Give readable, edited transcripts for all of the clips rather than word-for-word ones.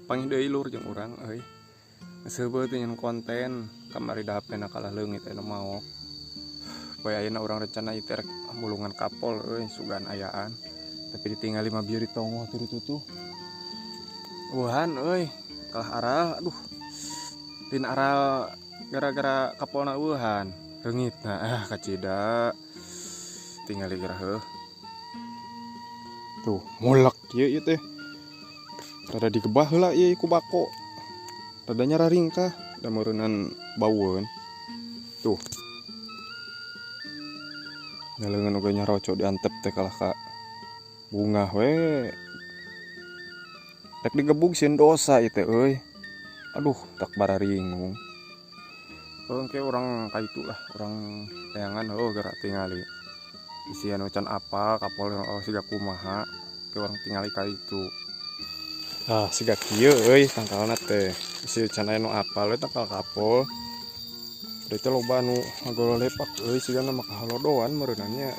Panggih deui lur jeung urang euy. Geus teh nyen konten kamari da HP na kalah leungit anu maok. Poe ayeuna urang rencana ieu teh rek mulungan kapol euy sugan ayaan. Tapi ditinggali mah bieu ditongoh teu ditutuh. Wuhan euy, kalah aral aduh. Tin aral gara-gara kapolna wuhan. Reungitna ah kacida. Tingali gerah heuh. Tuh mulek ieu ieu teh. Rada digebah heula ieu ku bako. Rada nyararingkah da meureunnan baueun. Tuh. Nyaleungeun oge nyaroco diantep teh kalah ka bungah we. Rek digebug sieun dosa ieu teh euy. Aduh, tak bararingung. Engke urang ka itu lah, urang tayangan heuh geura tingali. Isian can apa kapol oh siga kumaha, ke urang tingali ka itu. Ah, siga kieu euy tangkalna teh. Isi can aya nu apal we tangkal kapol. Da teh loba nu ngagololepak euy sigana mah kahalodoan meureunna nya.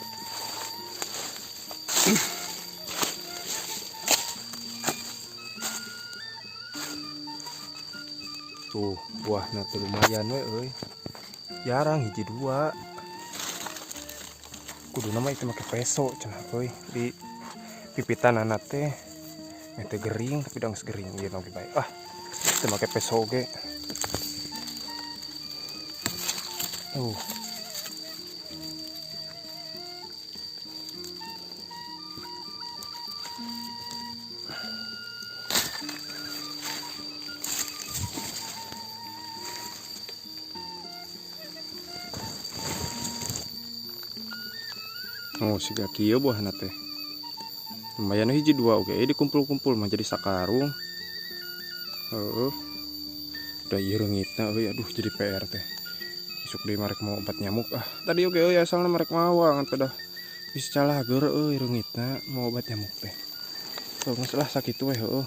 Tuh, buahna teh lumayan we euy. Jarang hiji dua. Kuduna mah itu make peso cenah euy di pipitanana teh. Teh gering tapi da geus gering ieu oge bae. Ah, teu make peso oge. Tuh. Oh, siga kieu buahna teh. Lumayan hiji dua oge dikumpul-kumpul mah jadi sakarung. Heeh. Udah ieu reungitna euy aduh jadi PR teh. Isuk deui marek mau obat nyamuk ah. Tadi oge euy asalna marek mawa ngan pedah bisa calager euy reungitna mau obat nyamuk teh. Heuh geus lah sakitu we heueuh.